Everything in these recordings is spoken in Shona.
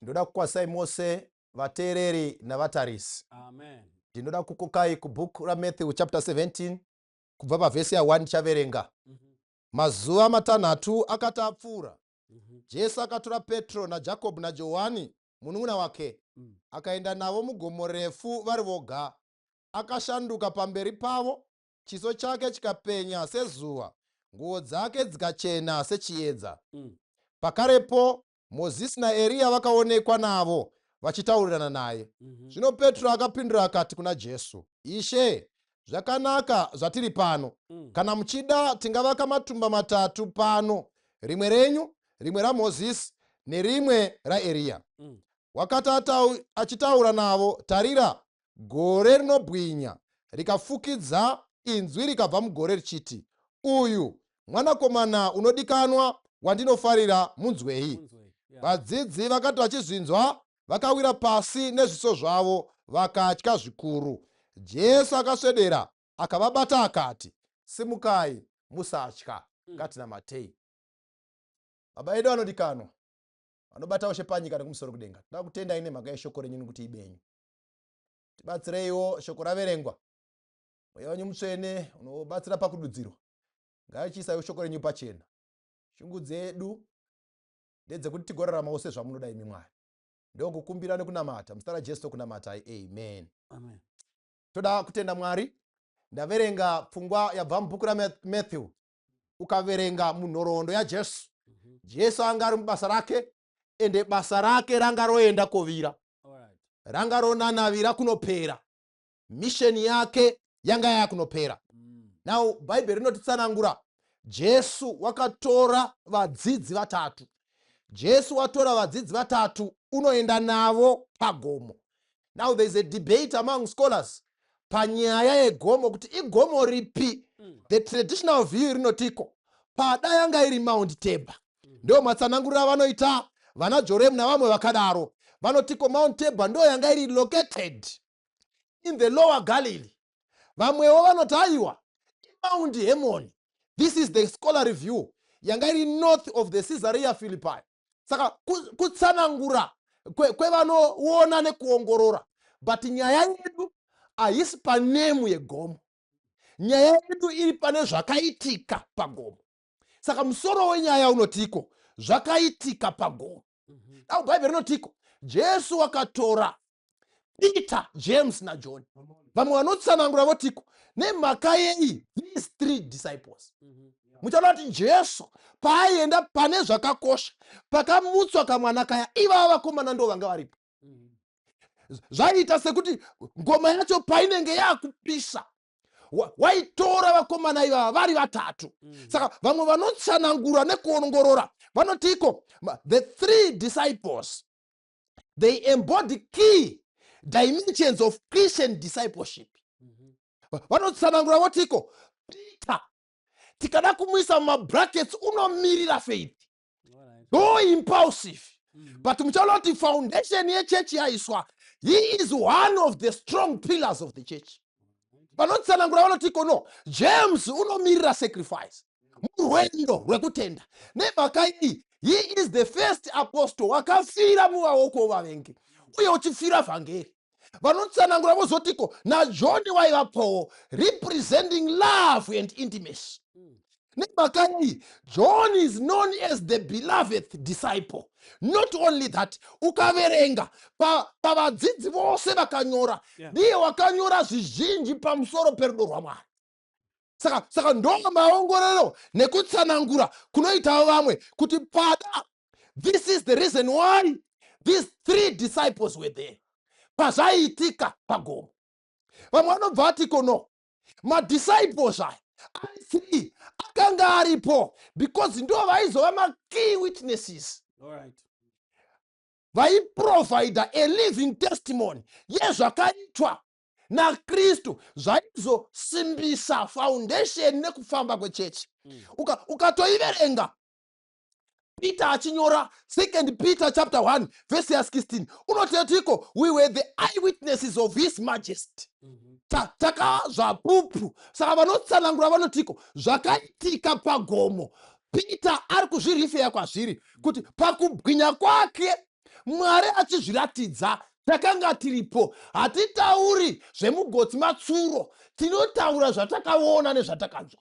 Ndoda kukwazisai mose vateereri navatarisi. Amen. Ndinoda kukokai kubhuku raMatthew chapter 17 kubva pavhesi ya1 tichaverenga. Mazuva matanhatu akati apfuura, Jesu akatora Petro naJakobho naJohani munun'una wake, akaenda navo mugomo refu vari voga. Akashanduka pamberi pavo, chiso chake chikapenya sezuva, nguo dzake dzikachena sechiedza. Pakarepo Mozisi naEriya vakaonekwa navo vachitaurirana naye. Zvino Petro akapindura akati kuna Jesu, Ishe, zvakanaka zvatiri pano. Kana muchida, tingavaka matumba matatu pano, rimwe renyu, rimwe raMozisi nerimwe raEriya. Wakati achitaura navo, tarira, gore rinobwinya rikafukidza, inzwi rikabva mugore richiti, Uyu mwanakomana unodikanwa wandinofarira, munzwei. Munzwei. Yeah. Vadzidzi vakati vachizvinzwa, vakawira pasi nezviso zvavo, vakatya zvikuru. Jesu akaswedera, akavabata akati, Simukai, musatya. Ngatinamatei. Baba edu anodikanwa, vanobata ushe panyika nekumusoro kudenga, tinoda kutendai nemhaka yeshoko renyu nekuti ibenyu. Tibatsireiwo shoko raverengwa, Mweya wenyu Mutsvene unobatsira pakududzirwa, ngaichiisaiwo shoko renyu pachena. Shungu dzedu ndedzekuti tigoraramawo sezvamunoda imi Mwari. Ndokukumbira nekunamata muzita raJesu tokunamatai, amen. Amen. Toda kutenda Mwari. Ndaverenga pfungwa yabva mubhuku raMatthew. Ukaverenga munhoroondo yaJesu, Jesu anga ari mubasa rake, ende basa rake ranga roenda kovira, ranga ronanavira kunopera. Misheni yake yanga yakunopera. Now Bhaibheri rinotitsanangura Jesu wakatora vadzidzi vatatu. Jesu watora vadzidzi vatatu, unoenda navo pagomo. Now there is a debate among scholars panyaya yegomo kuti igomo ripi. The traditional view rinotiko pada yanga iri Mount Tabor. Ndo matsananguriro avanoita vana Jorem navamwe vakadaro. Vanotiko Mount Tabor ndo yanga iri located in the Lower Galilee. Vamwewo vanoti aiwa, Mount Hermon. This is the scholarly view yanga iri north of the Caesarea Philippi. Saka kutsanangura kwevanoona nekuongorora, but nyaya yedu haisi panemu yegomo. Nyaya yedu iri pane zvakaitika pagomo. Saka musoro wenyaya unotiko zvakaitika pagomo. Now Bhaibheri rinotiko Jesu wakatora Peter, James naJohn. Vamwe vanotsanangura votiko nemhaka yei these three disciples. Muchaona kuti Jesu paaienda pane zvakakosha, pakamutswa kamwana kaya, ivava vakomana ndo vanga varipo. Zvaiita sekuti ngoma yacho painenge yakupisa, waitora vakomana ivava vari vatatu. Saka vamwe vanotsanangura nekuongorora vanotiko the three disciples, they embody key dimensions of Christian discipleship. Vanotsanangura votiko Peter, tikada kumuisa mumabrackets, unomirira faith, though impulsive, but muchaona kuti foundation yechechi yaiswa, he is one of the strong pillars of the church. Vanotsanangura vanotiko no, James unomirira sacrifice murwendo rwekutenda. Nemhaka iyi, he is the first apostle wakafira mumaoko vavengi uye uchifira vhangeri. Vanotsanangura vozotiko naJohn waivapowo, representing love and intimacy. Nemhaka iyi, John is known as the beloved disciple. Not only that, ukaverenga pavadzidzi vose vakanyora, ndiye wakanyora zvizhinji pamusoro perudo rwaMwari. Saka ndo maongororo nekutsanangura kunoitawo vamwe kuti pada this is the reason why these three disciples were there pazvaiitika pagomo. Vamwe vanobva vatiko no, madisciples aya ari three akanga aripo because ndo vaizova makey witnesses. Vaiprovida a living testimony yezvakaitwa naKristu zvaizosimbisa foundation nekufamba kwechechi. Ukatoiverenga Peter achinyora 2 Peter chapter 1 verse ya 16, unototiko we were the eyewitnesses of his majesty. Takazvapupu. Saka vanotsanangura vanotiko zvakaitika pagomo, Peter ari kuzvirifeya kwazviri kuti pakubwinya kwake. Mwari achizviratidza, takanga tiripo. Hatitauri zvemugotsi matsuro, tinotaura zvatakaona nezvatakanzwa.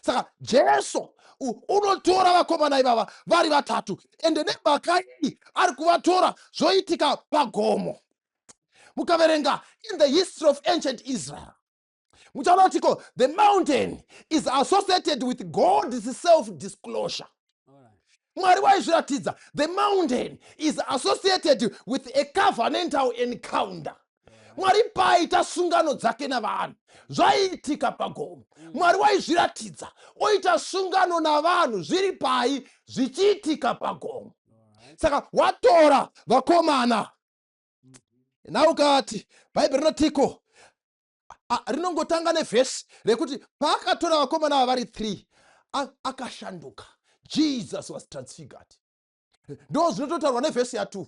Saka Jesu unotora vakomana ivava vari vatatu, ende nemhaka iyi ari kuvatora, zvoitika pagomo. Mukaverenga in the history of ancient Israel, muchaona kutiko the mountain is associated with God's self disclosure. Mwari waizviratidza. The mountain is associated with a covenantal encounter. Mwari paaita sungano dzake navanhu, zvaiitika pagomo. Mwari waizviratidza, oita sungano navanhu zviri pai? Zvichiitika pagomo. Saka watora vakomana naukati, Bhaibheri rinotiko, rinongotanga nevhesi rekuti paakatora vakomana ava vari 3, akashanduka. Jesus was transfigured. Ndo zvinototaurwa nevhesi ya2.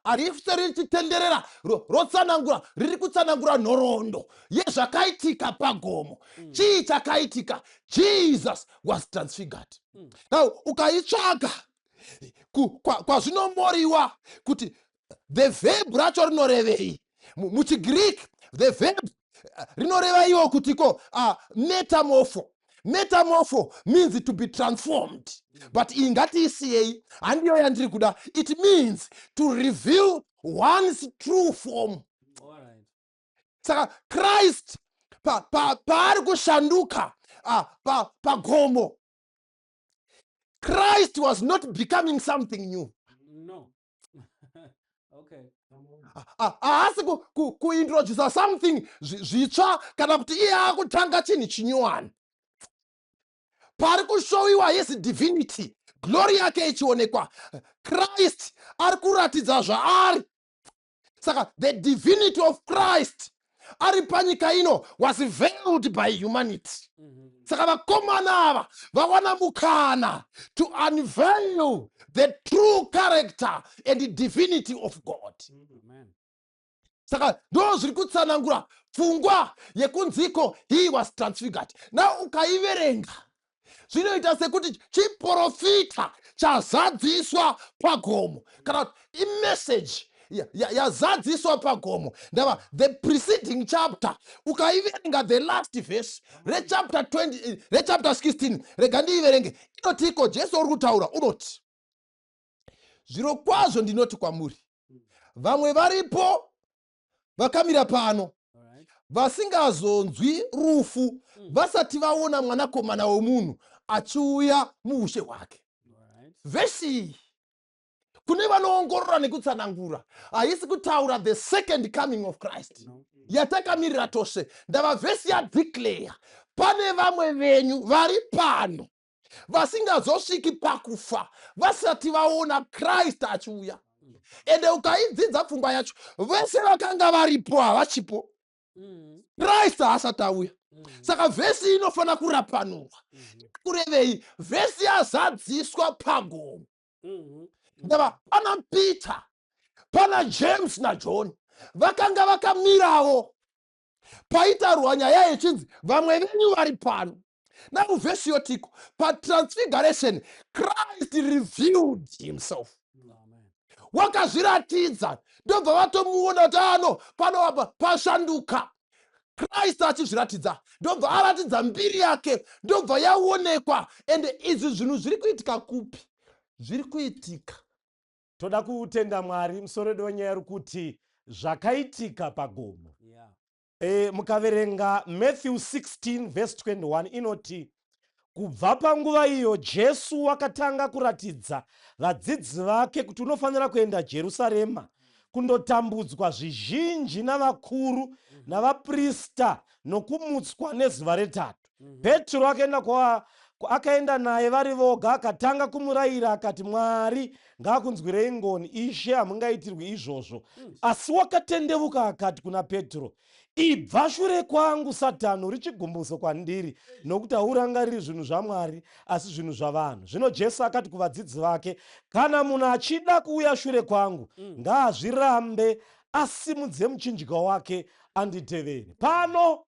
Harifuse richitenderera rotsanangura, riri kutsanangura nhoroondo yezvakaitika pagomo. Chii chakaitika? Jesus was transfigured. Now ukaitsvaga kwazvinomoriwa kuti the verb racho rinorevei muchiGreek, the verb rinoreva iwo kutiko metamorpho. Metamorpho means to be transformed, but iyi ngatiisiyei, handiyo yandiri kuda. It means to reveal one's true form. Saka Christ paari kushanduka pagomo, Christ was not becoming something new. No. Okay. Haasi kuintrodusa something zvitsva kana kuti iye akutanga chinhu chinyowani. Pari kushowiwa his divinity, glory yake ichionekwa, Christ ari kuratidza zvaari. Saka the divinity of Christ ari panyika ino was veiled by humanity. Saka vakomana ava vawana mukana to unveil the true character and divinity of God. Amen. Saka ndo zviri kutsanangura pfungwa yekunziko he was transfigured. Now ukaiverenga, zvinoita sekuti chiprofita chazadziswa pagomo, kana kuti imeseji yazadziswa pagomo. Ndava the preceding chapter, ukaiverenga the last verse rechapter 20, rechapter 16, rega ndiiverenge, inotiko Jesu uri kutaura, unoti, "Zviro kwazvo ndinoti kwamuri, vamwe varipo vakamira pano vasingazonzwi rufu vasati vaona Mwanakomana wemunhu achiuya muushe hwake." Vhesi iyi, kune vanoongorora nekutsanangura, haisi kutaura the second coming of Christ No. yatakamirira tose. Ndava vhesi yadeclare pane vamwe venyu vari pano vasingazosviki pakufa vasati vaona Christ achiuya. Ende ukaidzidza pfungwa yacho, vese vakanga varipo havachipo. Christ haasati auya. Saka vhesi inofanira kurapanurwa. Kurevei? Vhesi yazadziswa pagomo. Ndava pana Peter, pana James naJohn vakanga vakamirawo paitarwa nyaya yechinzi vamwe venyu vari pano. Now vhesi yotiko patransfiguration, Christ revealed himself. Amen. Wakazviratidza, ndobva vatomuona kuti ano pano apa pashanduka. Christ achizviratidza, ndobva aratidza mbiri yake, ndobva yaonekwa. Ende izvi zvinhu zviri kuitika kupi? Zviri kuitika Toda kutenda Mwari. Musoro wedu wenyaya uri kuti zvakaitika pagomo. Mukaverenga Matthew 16 verse 21, inoti, "Kubva panguva iyo Jesu wakatanga kuratidza vadzidzi vake kuti unofanira kuenda Jerusarema kundotambudzwa zvizhinji navakuru navaprista nokumutswa nezuva retatu. Petro akaenda kwa akaenda naye vari voga, akatanga kumurayira akati, 'Mwari ngaakunzwirei ngoni, Ishe, hamungaitirwi izvozvo.' Asi wakatendevuka akati kuna Petro, 'Ibva shure kwangu, Satani, uri chigumbuso kwandiri, nokuti haurangariri zvinhu zvaMwari, asi zvinhu zvavanhu.' Zvino Jesu akati kuvadzidzi vake, 'Kana munhu achida kuuya shure kwangu, ngaazvirambe, asimudze muchinjikwa wake, anditevere.' Pano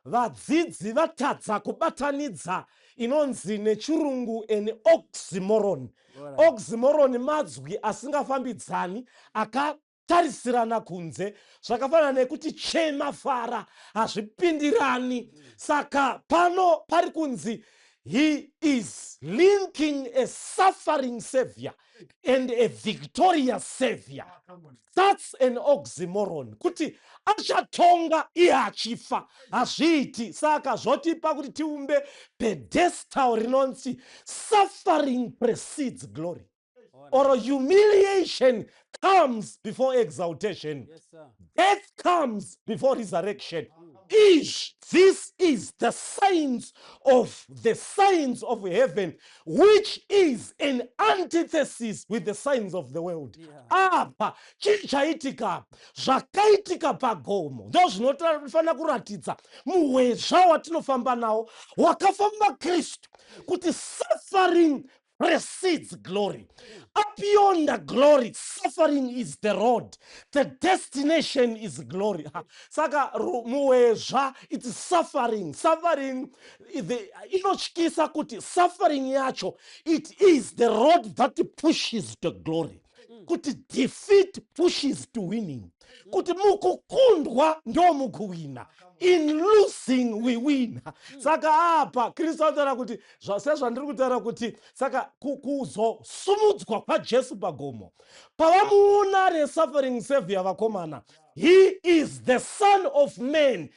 vadzidzi vatadza kubatanidza. Inonzi nechirungu an oxymoron. Oxymoron madzwi asingafambidzani, akatarisirana kunze. Zvakafanana nekuti chema, fara, hazvipindirani. Saka pano pari kunzi he is linking a suffering savior and a victorious savior. That's an oxymoron, kuti achatonga iye achifa, hazviiti. Saka zvotipa kuti tiumbe pedestal rinonzi suffering precedes glory, or humiliation comes before exaltation. Yes, sir. Death comes before resurrection. Ish, this is the signs of heaven, which is an antithesis with the signs of the world. Apa chii chaitika? Zvakaitika pagomo ndo zvinofanira kuratidza muhwezva watinofamba nawo, wakafamba Kristu, kuti suffering precedes glory. Up yonder glory, suffering is the road, the destination is glory. Ha, saka muhwezva it's suffering. Suffering inotyisa kuti suffering yacho, it is the road that pushes the glory, kuti defeat pushes to winning, kuti mukukundwa ndo mukuwina. In losing we win. Saka apa Kristu anotaura kuti sezvandiri kutaura kuti saka kuzosumudzwa kwaJesu pagomo, pavamuona resuffering savior, vakomana, he is the Son of Man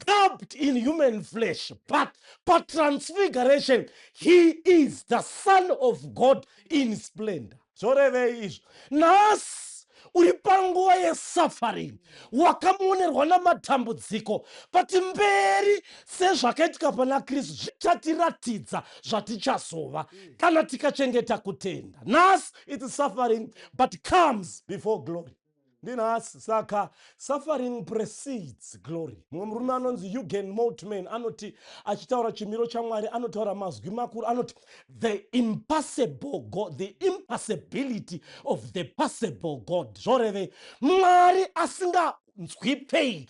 garbed in human flesh, but patransfiguration he is the Son of God in splendor. Zvorevei izvo? Nhasi uri panguva yesuffering, wakamuonerwa namatambudziko, but mberi, sezvakaitika pana Kristu, zvichatiratidza zvatichazova kana tikachengeta kutenda. Nhasi it's suffering but comes before glory. Ndinhasi. Saka suffering precedes glory. Mumwe murume anonzi Jürgen Moltmann anoti, achitaura chimiro chaMwari, anotaura mazwi makuru, anoti the impassible God, the impassibility of the possible God. Zvorevei? Mwari asinganzwi pain,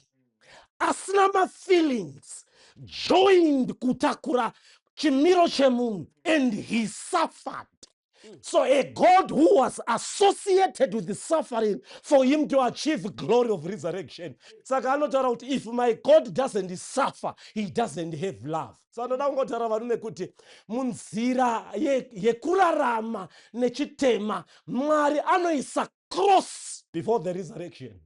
asina mafeelings, joined kutakura chimiro chemunhu, and he suffered. So a God who was associated with the suffering for him to achieve glory of resurrection. Saka anotaura kuti if my God doesn't suffer, he doesn't have love. Saka ndoda kungotaura, varume, kuti munzira yekurarama nechitema, Mwari anoisa cross before the resurrection.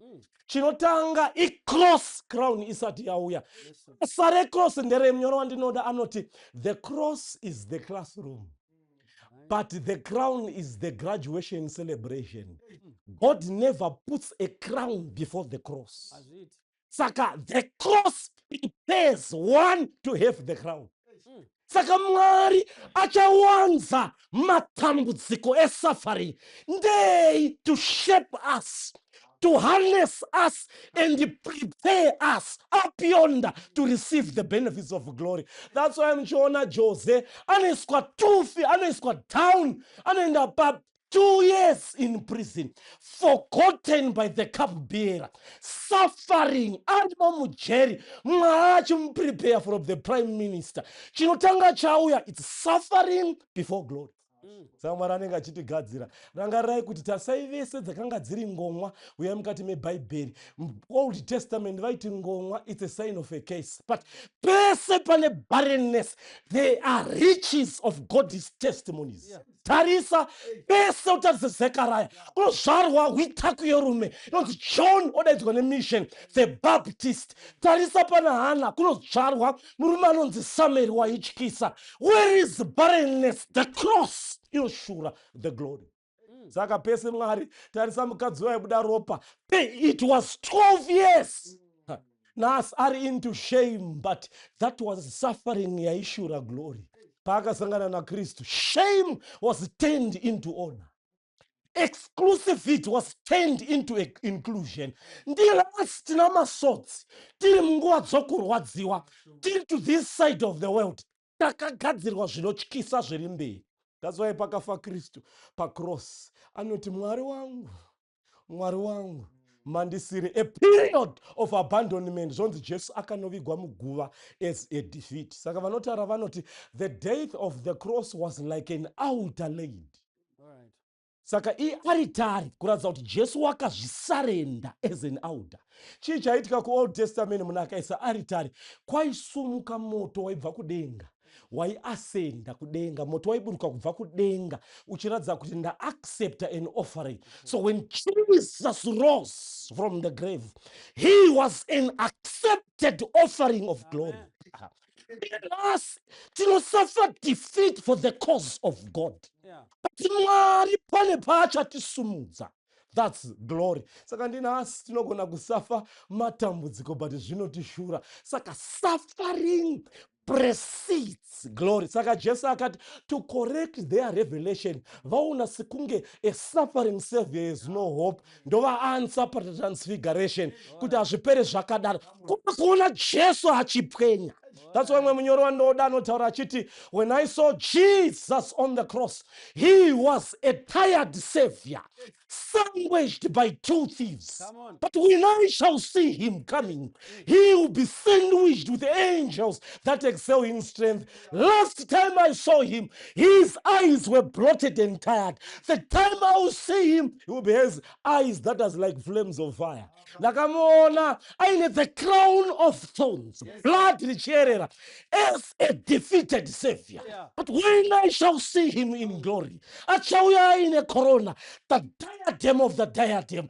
Chinotanga icross, crown isati yauya. Yes, sir. Basa recross nderemunyoro wandinoda anoti the cross is the classroom, but the crown is the graduation celebration. God never puts a crown before the cross. Hazviiti. Saka the cross prepares one to have the crown. Saka Mwari achawanza matambudziko esuffering ndei? To shape us, to harness us and prepare us up yonder to receive the benefits of glory. That's why muchiona Jose anoiswa tufi, anoiswa down, anoenda pa 2 years in prison, forgotten by the cup bearer, suffering arimo mujeri, Mwari achimuprepare from the prime minister. Chinotanga chauya, it's suffering before glory. Saka Mwari anenge achitigadzira. Rangarirai kuti tasai vese dzakanga dziri ngomwa. Uyai mukati mebhaibheri, Old Testament, vaiti ngomwa, it's a sign of a case, but pese pane barrenness, there are riches of God's testimonies. Tarisa pese, utarise Zekaraya, kunozvarwa hwitaku yerume inonzi John, odaidzwa nemission, the Baptist. Tarisa pana Hana, kunozvarwa murume anonzi Samuel waityisa. Where is barrenness, the cross inoshura the glory. Saka pese Mwari, tarisa mukadzi waibuda ropa, it was 12 years. Nhasi ari into shame, but that was suffering yaishura glory. Paakasangana naKristu, shame was turned into honor, exclusivity was turned into inclusion. Ndinhasi tina masodzi, tiri munguva dzokurwadziwa, tiri to this side of the world, takagadzirwa zvinotyisa zviri mberi. That's why pakafa Kristu pacross anoti, "Mwari wangu, Mwari wangu." Mandisire, a period of abandonment. Zvonzi Jesu akanovigwa muguva as a defeat. Saka vanotaura vanoti the death of the cross was like an altar laid. Saka iaritari kuratidza kuti Jesu wakazvisurrender as an altar. Chii chaiitika kuOld Testament? Munhu akaisa aritari, kwaisumuka moto waibva kudenga, waiascenda kudenga. Moto waiburuka kubva kudenga uchiratidza kuti ndaaccepta an offering. So when Jesus rose from the grave, he was an accepted offering of glory. Nhasi tinosuffer defeat for the cause of God, but Mwari pane paachatisumudza. That's glory. Saka ndinhasi tinogona kusuffer matambudziko, but zvinotishura. Saka suffering precedes glory. Saka Jesu akati, to correct their revelation, vaona sekunge a suffering savior is no hope, ndovaanswer patransfiguration kuti hazvipere zvakadaro, kuna kuona Jesu achipwenya. That's why mwe munyori wandoda anotaura achiti, "When I saw Jesus on the cross, he was a tired savior sandwiched by two thieves. Come on. But when I shall see him coming, he will be sandwiched with angels that excel in strength. Last time I saw him, his eyes were bloated and tired. The time I will see him, he will be his eyes that are like flames of fire. Ndakamuona aine the crown of thorns, blood richierera, as a defeated savior. But when I shall see him in glory, achauya aine corona, the diadem of the diadem,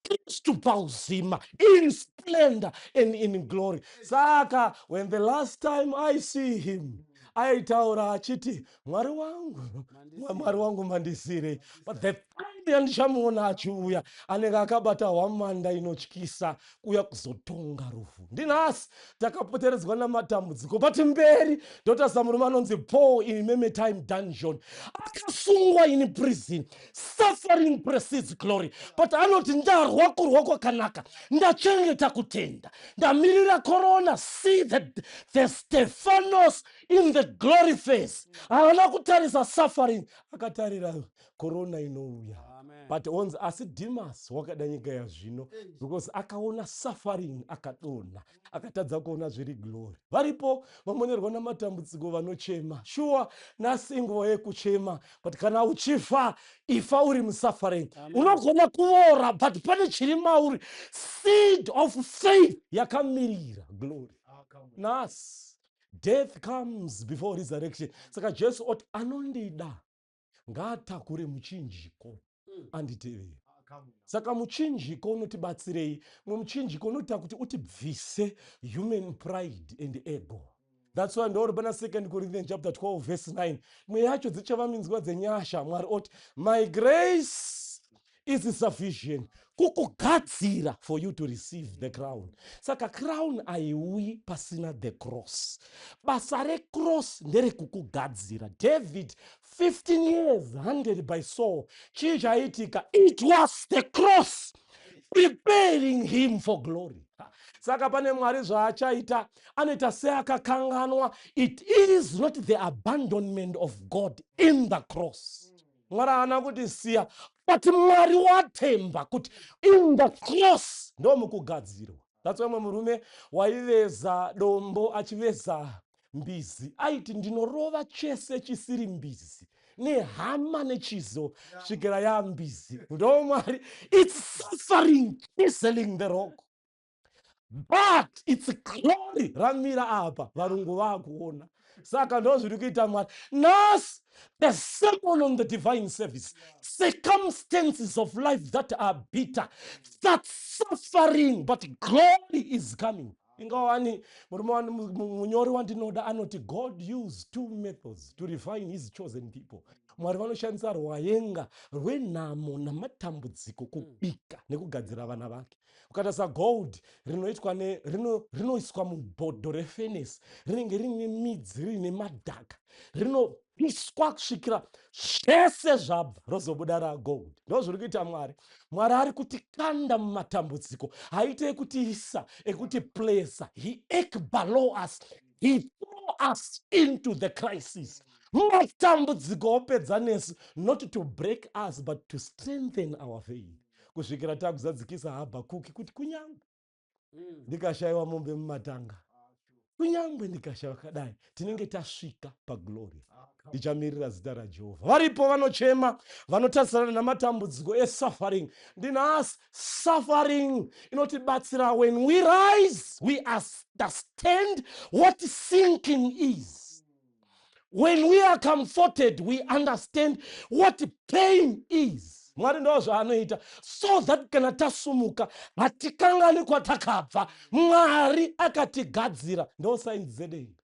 Kristu pauzima in splendor and in glory." Saka when the last time I see him, aitaura achiti, "Mwari wangu, Mwari wangu, mandisirei?" But the time yandichamuona achiuya, anenge akabata hwamanda inotyisa kuuya kuzotonga rufu. Ndinhasi takapoteredzwa namatambudziko, but mberi ndotarisa murume anonzi Paul in Mamertine dungeon, akasungwa in prison. Suffering precedes glory, but anoti, "Ndarwa kurwa kwakanaka, ndachengeta kutenda, ndamirira corona." See the Stephanos in the glory face. Haana kutarisa suffering, akatarira corona inouya. Amen. But onzi asi Demas wakada nyika yazvino, because akaona suffering akadonha, akatadza kuona zviri glory. Varipo vamonerwa namatambudziko vanochema. Shuwa, nhasi inguva yekuchema, but kana uchifa, ifa uri musuffering. Amen. Unogona kuora, but pane chiri mauri, seed of faith yakamirira glory. Nhasi death comes before resurrection. Saka Jesu oti, "Anondida ngaatakure muchinjiko anditevere." Saka muchinjiko unotibatsirei? Mumwe muchinjiko unoita kuti utibvise human pride and ego. That's why ndori pana 2 Corinthians chapter 12 verse 9, imwe yacho dzichava minzwa dzenyasha. Mwari oti, "My grace is sufficient," kukugadzira for you to receive the crown. Saka crown haiuyi pasina the cross. Basa recross nderekukugadzira. David, 15 years hunted by Saul, chii chaiitika? It was the cross preparing him for glory. Saka pane Mwari zvaachaita, anoita seakakanganwa. It is not the abandonment of God in the cross. Mwari haana kuti siya, but Mwari watemba kuti in the cross ndomukugadzirwa. That's why mumwe murume waiveza dombo achiveza mbizi aiti, "Ndinorova chese chisiri mbizi nehama nechizo svikira yambizi." Ndo Mwari. It's suffering chiseling the rock, but it's glory ramira apa varungu vaakuona. Saka ndo zviri kuita Mwari nhasi. The sermon on the divine service, circumstances of life that are bitter, that suffering, but glory is coming. Ingawani murume munyori wandinoda anoti, "God used two methods to refine his chosen people." Mwari vanoshandisa rwayenga rwenhamo namatambudziko kubika nekugadzira vana vake. Ukatarisa gold rinoitwa rinoiswa mubhodho refurnace, rinenge riine midzi, riine madhaka, rinopiswa kusvikira zvese zvabva, rozobuda ragold. Ndo zviri kuita Mwari. Mwari ari kutikanda mumatambudziko, haite ekutiisa, ekutiplesa. He ekbalo us, he throw us into the crisis. Matambudziko opedza nesu, not to break us but to strengthen our faith. Kusvikira takuzadzikisa Habhakuki kuti kunyangwe ndikashayiwa mombe mumatanga, kunyangwe ndikashayiwa kadai, tinenge tasvika paglory. Ndichamirira zita raJehovha. Varipo vanochema, vanotarisana namatambudziko esuffering. Ndinhasi suffering inotibatsira. When we rise, we understand what sinking is. When we are comforted, we understand what pain is. Mwari ndo zvaanoita so that kana tasumuka, hatikangani kwatakabva. Mwari akatigadzira, ndo sainzi dzedenga.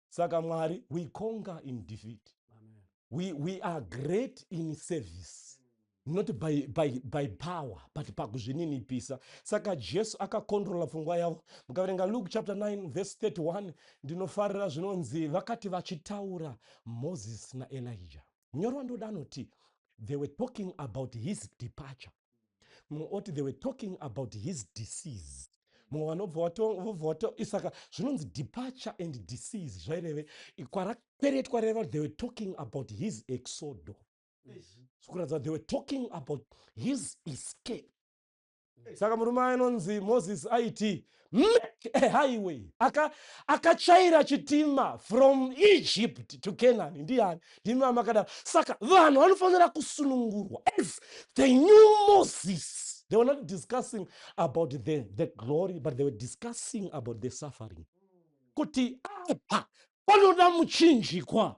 Saka Mwari, we conquer in defeat. We are great in service, not by power, but pakuzvininipisa. Saka Jesu akakontrola pfungwa yavo. Mukaverenga Luke chapter 9 verse 31, ndinofarira zvinonzi, vakati vachitaura Moses naElijah, munyori wandoda anoti they were talking about his departure, mumwe oti they were talking about his decease, mumwe vanobva vobva wato. Saka zvinonzi departure and decease zvaireve kwarakweretwa reva they were talking about his exodo, kuratidza they were talking about his escape. Saka murume anonzi Moses aiti make a highway, akachaira chitima from Egypt to Canaan. Ndiani? Ndimi amakadaro. Saka vanhu vanofanira kusunungurwa. As the new Moses, they were not discussing about the glory, but they were discussing about the suffering, kuti apa panoda muchinjikwa.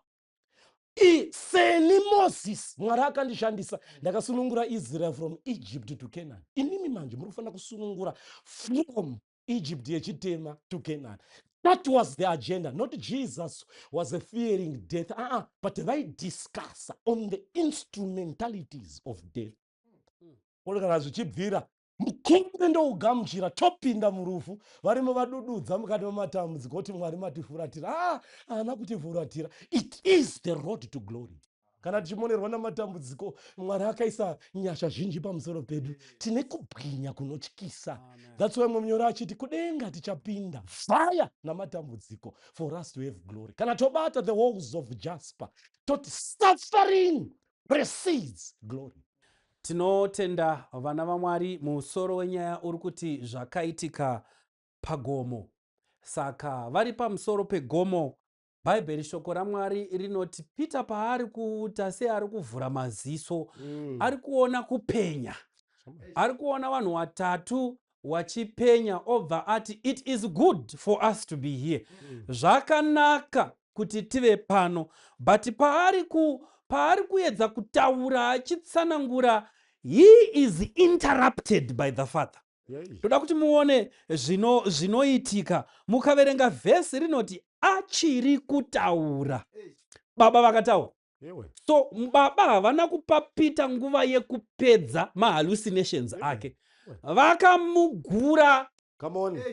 Seni Moses, Mwari akandishandisa, ndakasunungura Israel from Egypt to Canaan. Inimi manje muri kufanira kusunungura from Egypt yechitema to Canaan. That was the agenda. Not Jesus was a fearing death, but vaidiscussa on the instrumentalities of death. Uri kana zvichibvira, mukombe ndougamuchira, topinda murufu. Varimo vadududza mukati mematambudziko kuti Mwari matifuratira. Ah, haana kutifuratira. It is the road to glory. Kana tichimonerwa namatambudziko, Mwari akaisa nyasha zhinji pamusoro pedu. Tine kubwinya kunotyisa. Amen. That's why mumwe munyori achiti kudenga tichapinda via namatambudziko for us to have glory. Kana tobata the walls of jasper, toti suffering precedes glory. Tinotenda, vana vaMwari. Musoro wenyaya uri kuti zvakaitika pagomo. Saka vari pamusoro pegomo, Bhaibheri, shoko raMwari rinoti Peter paari kuita seari kuvhura maziso, ari kuona kupenya, ari kuona vanhu vatatu wachipenya, obva ati, "It is good for us to be here." Zvakanaka kuti tive pano. But paari kuedza kutaura achitsanangura, he is interrupted by the Father. Ndoda kuti muone zvinoitika. Mukaverenga vhesi rinoti achiri kutaura, Baba vakataura. So Baba havana kupa Peter nguva yekupedza mahallucinations ake, vakamugura. Come on.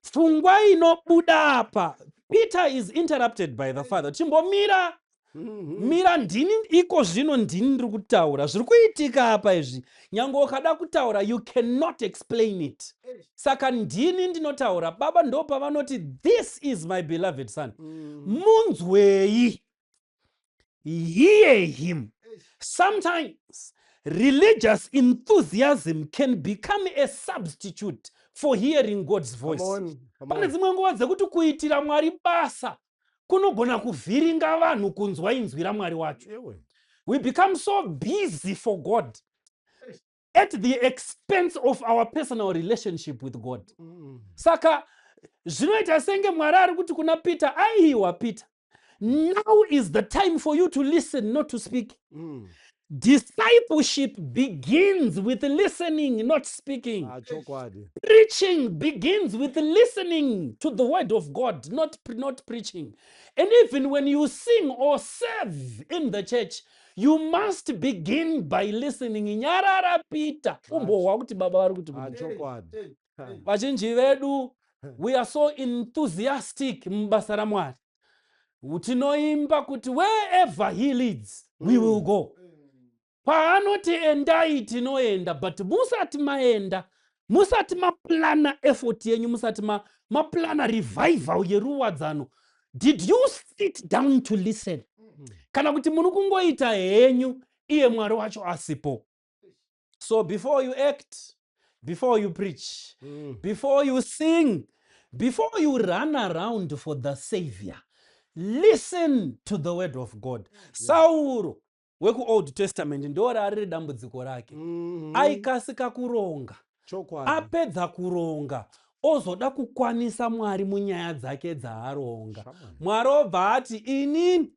Pfungwa inobuda apa, Peter is interrupted by the Father. Chimbomira. Mira, ndini iko zvino, ndini ndiri kutaura. Zviri kuitika apa izvi, nyange ukada kutaura, you cannot explain it. Saka ndini ndinotaura. Baba ndo pavanoti, "This is my beloved son, munzwei." Hear him. Sometimes religious enthusiasm can become a substitute for hearing God's voice. Come on. Come Pane on. dzimwe nguva dzekuti kuitira Mwari basa kunogona kuvhiringa vanhu kunzwa inzwi raMwari wacho. We become so busy for God at the expense of our personal relationship with God. Saka zvinoita senge Mwari ari kuti kuna Peter, "Aiwa Peter, now is the time for you to listen, not to speak." Discipleship begins with listening, not speaking. Ah, chokwadi. Preaching begins with listening to the word of God, not preaching. And even when you sing or serve in the church, you must begin by listening. Nyarara Peter, umbohwa kuti Baba vari kuti Ah, kudii. chokwadi. Vazhinji vedu, we are so enthusiastic mubasa raMwari. Tinoimba kuti wherever he leads, we will go. Paanoti endai, tinoenda. But musati maenda, musati maplana effort yenyu, musati maplana revival yeruwadzano, did you sit down to listen, kana kuti muri kungoita henyu iye Mwari wacho asipo? So before you act, before you preach, before you sing, before you run around for the Savior, listen to the word of God. Sauro wekuOld Testament ndo rariri dambudziko rake. Aikasika kuronga. Apedza kuronga, ozoda kukwanisa Mwari munyaya dzake dzaaronga. Mwari obva ati, "Inini."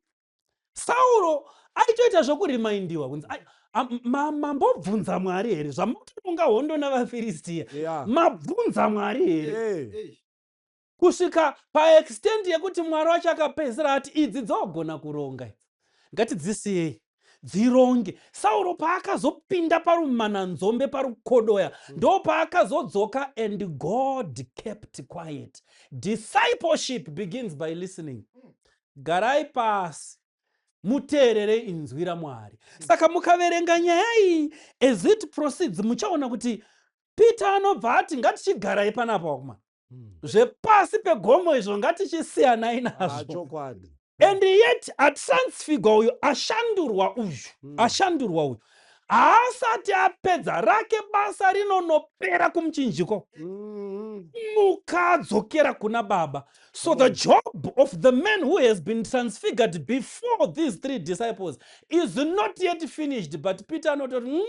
Sauro aitoita zvokurimaindiwa kunzi, "Mambobvunza Mwari here zvamutoronga hondo navaFiristiya? Mabvunza Mwari here?" Kusvika paextent yekuti Mwari wacho akapedzisira ati, "Idzi dzogona kuronga idzi, ngatidzisiyei dzironge." Sauro paakazopinda parumananzombe parukodoya, ndo paakazodzoka, and God kept quiet. Discipleship begins by listening. Garai pasi, muteerere inzwi raMwari. Saka mukaverenga nyaya iyi as it proceeds, muchaona kuti Peter anobva ati, "Ngatichigarai panapa, vakomana. Zvepasi pegomo izvo ngatichisiyanai nazvo." And yet atransfigure uyu, ashandurwa uyu, ashandurwa uyu haasati apedza rake basa. Rinonopera kumuchinjiko, mukadzokera kuna Baba. So the job of the man who has been transfigured before these three disciples is not yet finished, but Peter anototi,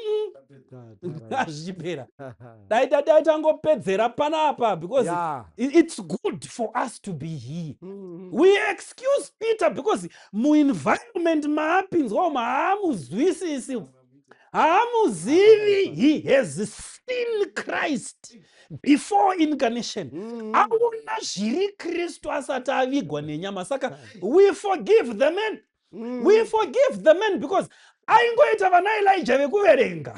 "Zvichipera, dai tangopedzera panapa because it's good for us to be here." We excuse Peter because muenvironment maapinzwa umu haamuzwisisi, haamuzivi. He has seen Christ before incarnation. Aona zviri Kristu asati avigwa nenyama. Saka we forgive the man. We forgive the man because aingoita vana Elija vekuverenga,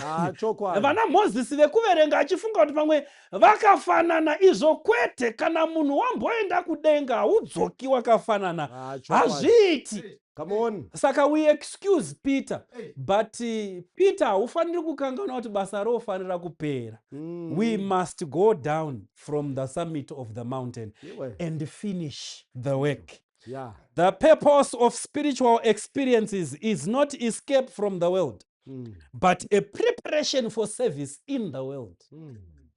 vana Mozisi vekuverenga, achifunga kuti pamwe vakafanana. Izvo kwete. Kana munhu wamboenda kudenga, haudzoki wakafanana. Hazviiti. Come on. Saka we excuse Peter, but Peter haufaniri kukanganwa kuti basa rofanira kupera. We must go down from the summit of the mountain and finish the work. The purpose of spiritual experiences is not escape from the world, but a preparation for service in the world.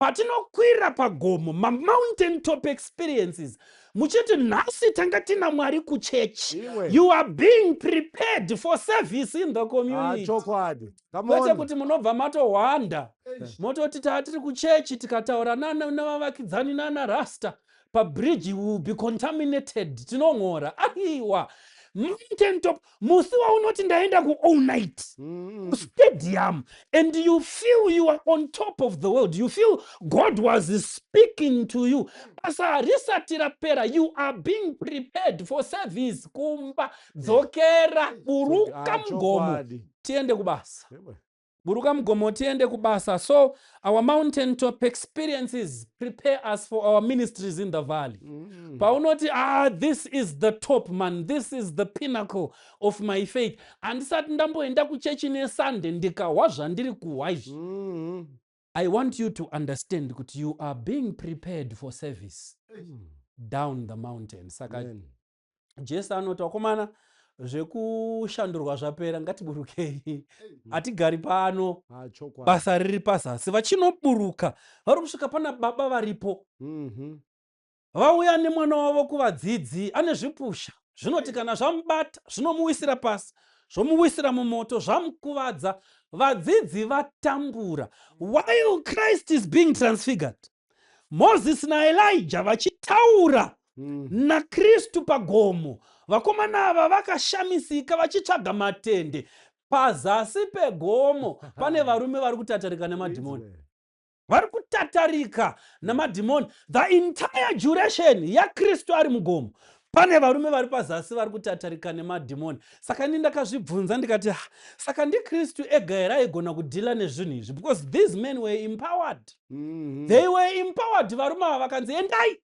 Patinokwira pagomo, mamountain top experiences, muchiti nhasi tanga tina Mwari kuchechi, you are being prepared for service in the community. Chokwadi. Come Kwete on. kuti munobva matohwanda, mototi taa tiri kuchechi, tikataura navavakidzani nana rasta pabridge will be contaminated, tinong'ora. Aiwa, mountain top, musi waunoti ndaenda kuall night stadium and you feel you are on top of the world, you feel God was speaking to you, basa harisati rapera. You are being prepared for service kumba. Dzokera, buruka mugomo, tiende kubasa. Buruka mugomo, tiende kubasa. So our mountain top experiences prepare us for our ministries in the valley. Paunoti, "Ah, this is the top, man, this is the pinnacle of my faith, handisati ndamboenda kuchechi neSunday ndikahwa zvandiri kuhwa izvi," I want you to understand kuti you are being prepared for service down the mountain. Saka Amen. Jesu anoti, "Vakomana, zvekushandurwa zvapera, ngatiburukei, hatigari pano." Basa riri pazasi. Vachinoburuka, vari kusvika pana baba varipo. Vauya nemwana wavo kuvadzidzi ane zvipusha zvinoti kana zvamubata zvinomuwisira pasi, zvomuwisira mumoto, zvamukuvadza. Vadzidzi vatambura while Christ is being transfigured, Moses naElijah vachitaura naKristu pagomo. Vakomana ava vakashamisika vachitsvaga matende. Pazasi pegomo pane varume vari kutatarika nemadhimoni. Vari kutatarika namadhimoni the entire duration yaKristu ari mugomo. Pane varume vari pazasi vari kutatarika nemadhimoni. Saka ini ndakazvibvunza ndikati, "Ah, saka ndiKristu ega here aigona kudhila nezvinhu izvi?" Because these men were empowered. They were empowered. Varume ava vakanzi, "Endai."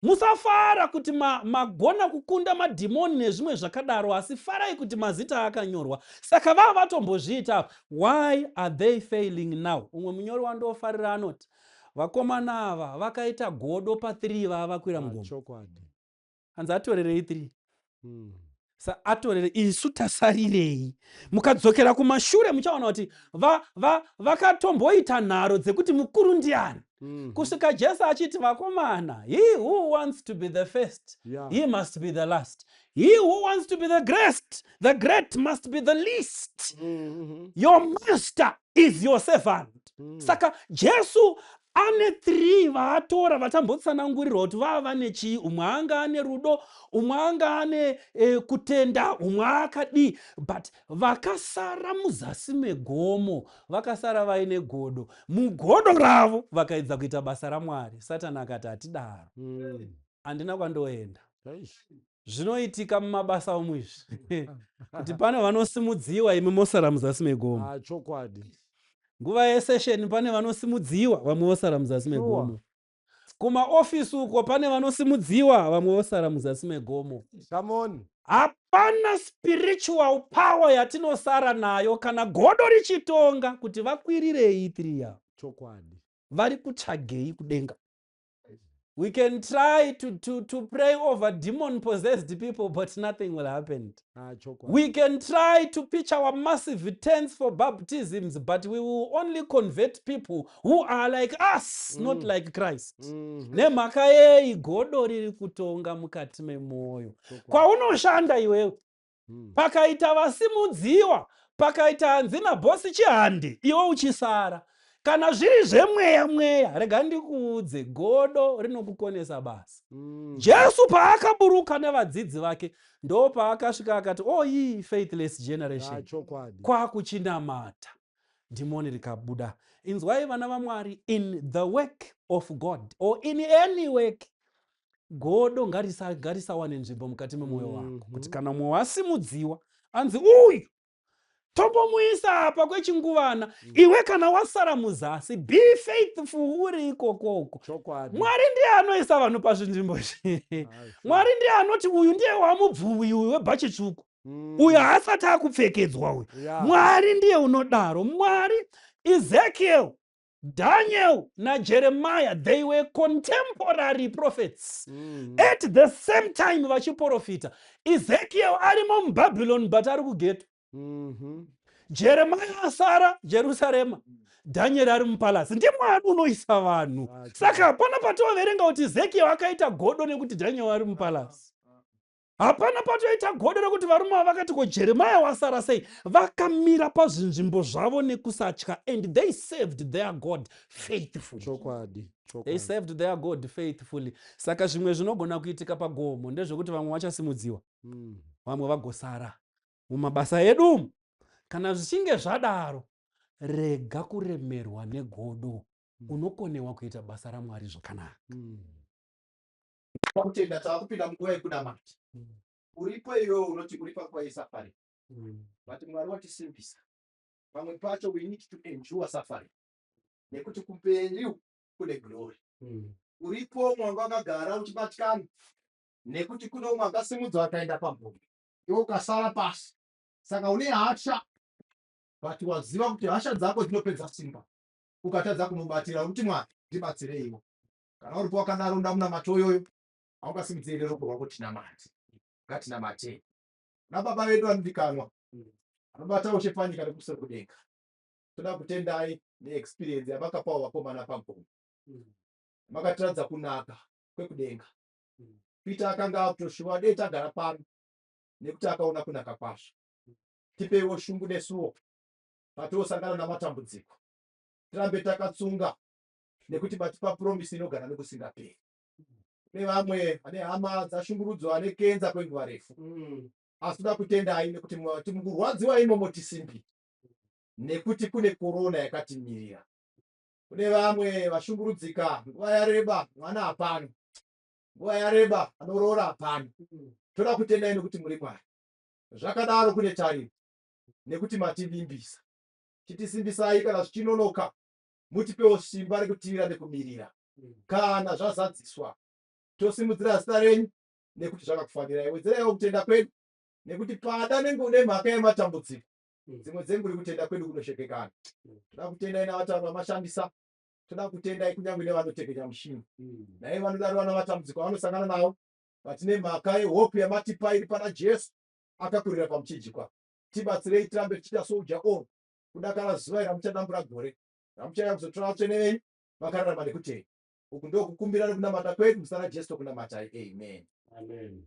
Musafara kuti magona kukunda madhimoni nezvimwe zvakadaro, asi farai kuti mazita akanyorwa. Saka vava vatombozviita. Why are they failing now? Umwe munyori wandofarira anoti vakomana ava vakaita godo pa3 vava vakwira mugomo. Hanzi, "Atorerei 3." Sa atorere isu tasarirei. Mukadzokera kumashure muchaona kuti vakatomboita va, va nharo dzekuti mukuru ndiani. Kusvika Jesu achiti vakomana, he who wants to be the first, he must be the last. He who wants to be the greatest, the great must be the least. Your master is your servant. Saka Jesu ane 3 vaatora vatambotsanangurirwa kuti vava nechii. Umwe anga ane rudo, umwe anga ane kutenda, umwe akadii, but vakasara muzasi megomo vakasara vaine godo. Mugodo ravo vakaedza kuita basa raMwari. Satani akati hatidaro, handina kwandoenda. Zvinoitika mumabasa omu izvi kuti pane vanosimudziwa, imi mosara muzasi megomo. Chokwadi. Nguva yesesheni pane vanosimudziwa, vamwe vosara muzasi megomo. Kumaofisi uko pane vanosimudziwa, vamwe vosara muzasi megomo. Come on. Hapana spiritual power yatinosara nayo kana godo richitonga kuti vakwirirei tiri yavo. Chokwadi. Vari kutsvagei kudenga? We can try to pray over demon possessed people, but nothing will happen. Chokwadi. We can try to pitch our massive tents for baptisms, but we will only convert people who are like us, not like Christ. Nemhaka yei? Godo riri kutonga mukati memwoyo. Kwaunoshanda iwewe, pakaita vasimudziwa, pakaita hanzi nabhosi chihande, iwe uchisara, kana zviri zvemweya mweya, rega ndikuudze, godo rinokukonesa basa. Jesu paakaburuka nevadzidzi vake, ndo paakasvika akati, "O ye faithless generation." Chokwadi. Kwakuchinamata, dhimoni rikabuda. Inzwai vana vaMwari, in the work of God or in any work, godo ngarisawane nzvimbo mukati memwoyo wako, kuti kana mwoyo wasimudziwa, anzi uyu tombomuisa apa kwechinguvana, iwe kana wasara muzasi, be faithful uri ikokoko. Chokwadi. Mwari ndiye anoisa vanhu pazvinzvimbo izvi. Mwari ndiye anoti uyu ndiye wamubvuwi, uyu webhachi tsvuku, uyu haasati akupfekedzwa uyu. Mwari ndiye unodaro. Mwari, Ezekiel, Daniel naJeremiah, they were contemporary prophets at the same time vachiprofita. Ezekiel arimo muBhabhiloni but ari kughetto. Jeremiah asara Jerusarema, Dhanieri ari mupalasi. NdiMwari unoisa vanhu. Saka hapana patinoverenga kuti Ezekiel akaita godo nekuti Dhaniel ari mupalasi. Hapana patoita godo rekuti varume ava vakati, "Ko Jeremiah wasara sei?" Vakamira pazvinzvimbo zvavo nekusatya, and they served their God faithfully. Chokwadi. They Chokwadi. served their God faithfully. Saka zvimwe zvinogona kuitika pagomo ndezvekuti vamwe vachasimudziwa, vamwe vagosara. Mumabasa edu umu, kana zvichinge zvadaro, rega kuremerwa negodo. Unokonewa kuita basa raMwari zvakanaka. Pakutenda, tava kupinda munguva yekunamata. Uripo iwewo unoti uri panguva yesuffering, but Mwari watisimbisa. Pamwe pacho we need to endure suffering nekuti kumberi kune glory. Uripo mwanga wakagara uchibatikana nekuti kune umwe akasimudzwa akaenda pamhombe, iwe ukasara pasi, saka une hasha, but waziva kuti hasha dzako dzinopedza simba ukatadza kumubatira. Kuti Mwari ndibatsireiwo. Kana uripo wakadaro, unoda munamato iyoyo, haungasimudziri ruoko rwako tinamate. Ngatinamatei. Nababa vedu vanodikanwa, anobata ushe panyika nekumusoro kudenga, toda kutendai neexperience yamakapawo vakomana pagomo. Makatiradza kunaka kwekudenga. Peter akanga akutoshuva dei tagara pano nekuti akaona kunaka kwazvo. Tipeiwo shungu nesuwo patiosangana namatambudziko, tirambe takatsunga nekuti matipa promise inogara nekusingaperi. Kune vamwe vane hama dzashungurudzwa nekenza kwenguva refu, asi toda kutendai nekuti mukurwadziwa imomo tisimbi nekuti kune korona yakatimirira. Kune vamwe vashungurudzika nguva yareba, mwana hapana, nguva yareba anoroora hapana. Toda kutendai nekuti muri Mwari. Zvakadaro kune tariro nekuti mativimbisa. Chitisimbisai kana zvichinonoka, mutipewo simba rekutivira nekumirira. Kana zvazadziswa, tosimudzira zita renyu nekuti zvakakufanirai. Wedzeraiwo kutenda kwedu nekuti pada nemhaka yematambudziko, dzimwe dzenguri kutenda kwedu kunoshekekana. Toda kutendai navatauri vamashandisa. Toda kutendai kunyange nevanotekenya mushini, naivo vanodaro vana matambudziko avanosangana nawo, but nemhaka yehope yamatipa iri pana Jesu. Akakurira pamuchinjikwa. Tibatsirei tirambe tichiita soldier on kudakara zuva iri ramuchadambura gore ramuchauya kuzotora vatsvene venyu vakararama nekutenda. Uku ndokukumbira nekunamata kwedu muzita raJesu tokunamatai. Amen. Amen.